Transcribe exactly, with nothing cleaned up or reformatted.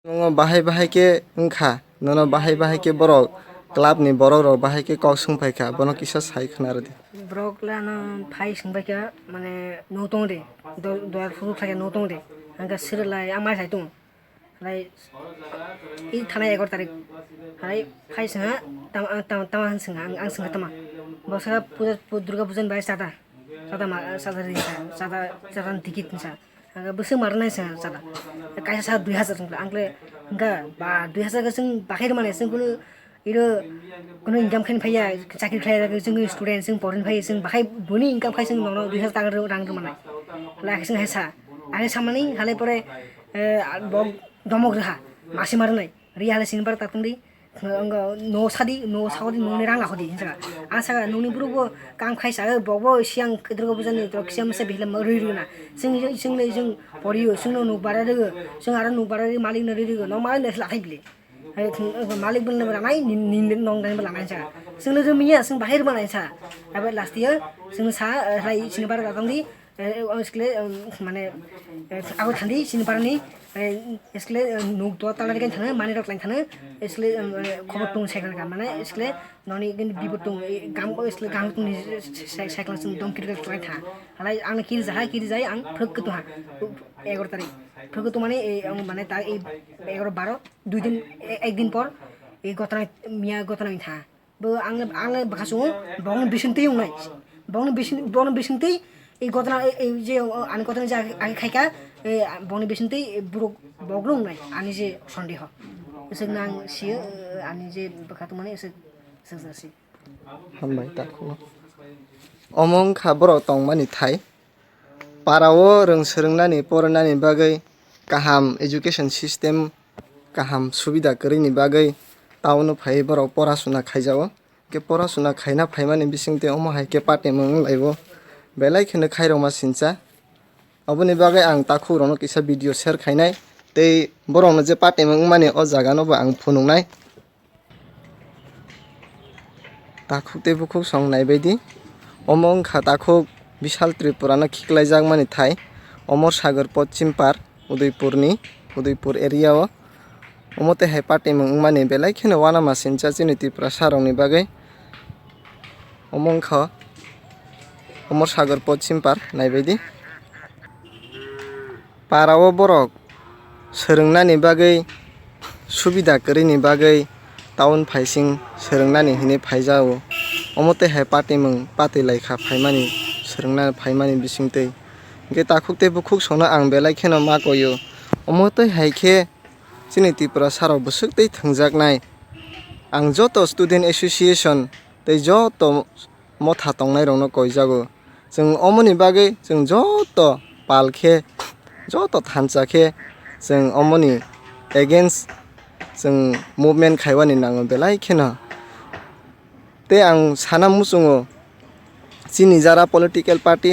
Nono bahai bahai khe wngkha, nono bahai bahai khe borok club ni borok rok bahai khe kok swng phaikha, bono kisa sai khna rwdi. Borok le ano phai swng phaikha, mane no tong de, do-, duar phuru khlai no tong de, hangkha sir lai ama sai tong, lai i thana egar tarik, hai phai swngha tam, tam, tama han swngha, ang, ang swngha tama, bwswk puja, pu-, Durga puja ni bai chada, chada ma, chada ri sa, chada, chada ni ticket ni sa. Ang bwswk marnai sa chada. Kaisa sa dui hazar wngkha. Ang khe, hwnkha ba dui hazar khe chwng bahai rwmani chwng kunu iro kunu income khaini phaiya, chakri khlai chwng student chwng porin phai chwng bahai boni income khai chwng nono dui hazar taka rang rwmani. Lai khe chwng hai sa. Ang samani halai pore, eh, bo domok rwha. Masi marnai. Ri halai sini bar ta tongdi. Wngkha, no sadi, no sagodi, noni rang lahodi, hinsa. Ang saka, noni buru bo kam khai sa, bo bo siang kedro bo jani, to kisa masa bihla ma rui rui na. Sing, sing le, sing poriyo, sing no nuk bara rui, sing aro nuk bara rui, malik no rui rui, no malik no lathai bili. Hai, malik bil no ranai, nin, nin, nong dan bil ranai sa. Sing le rumi ya, sing bahir banai sa. Abe last year, sing sa, hai, sini bara datang di, Eh, eh, oh, iskle, em, mane, eh, abo thandi, sini parani, eh, iskle, eh, nuk do talari kan thana, mani rok lain thana, iskle, em, eh, khobor tung sai kan mane, iskle, noni gini bibot tung, eh, gam, oh, iskle, gam tung ni sai, sai kan sung dom kiri kan thana. Halai ang kiri jahai, kiri jai, ang phruk ketu ha, egar tarik. Phruk ketu mane, eh, ang mane ta, eh, egar baro, dui din, eh, ek din por, eh, gotana, miya gotana tha. Bo ang, ang bwkha chungo, bongni bisingtwi wngnai. Bongni bising, bongni bisingtwi, i gotna, i, i je, o, ani gotna je age, age khaika, e, bongni bisingtwi borok, borok wngnai, ani je sondeho. Iswk nang siyo, e, ani je bwkha tongmani iswk, iswk jasi. Hambai, takhuk. Omo wngkha borok tongmani thai. Para o rwng swrwngnani, porinani bagwi kaham education system, kaham subida kwrwini bagwi town o phaiwi borok pora suna khaijago. Khe pora suna khaina phaimani bisingtwi omo hai khe patimung wng laibo, belai kheno khairokma sincha. Oboni bagwi ang takhukrokno kisa video share khainai tei borokno je patimung wngmani o jagano bo ang phunuknai. Takhuk tei bukhuk song naibaidi. Omo wngkha takhuk Bishal Tripura no khiklaijakmani thai, Omor Sagar Pochim Par, Udaipurni, Udaipur area o. Omo tei hai patimung wngmani belai kheno uanama sincha chini Tripurasa rokni bagwi. Omo wngkha Omor Sagar Pochim Par naibaidi. Para o borok swrwngnani bagwi, subida kwrwini bagwi town phaising swrwngnani hinwi phaijago. Omo tei hai patimung patwi laikha phaimani, swrwngna phaimani bisingtwi. Hwnkhe takhuk tei bukhuk songno ang belai kheno ma koio. Omo tei hai khe chini Tripurasa rok bwswk tei thwngjaknai. Ang joto student association tei joto motha tongnairokno koijago. Chwng omoni bagwi chwng joto pal khe, joto thansa khe chwng omoni against chwng movement khaiwani nango belai kheno. Tei ang sana muchungo chini jara political party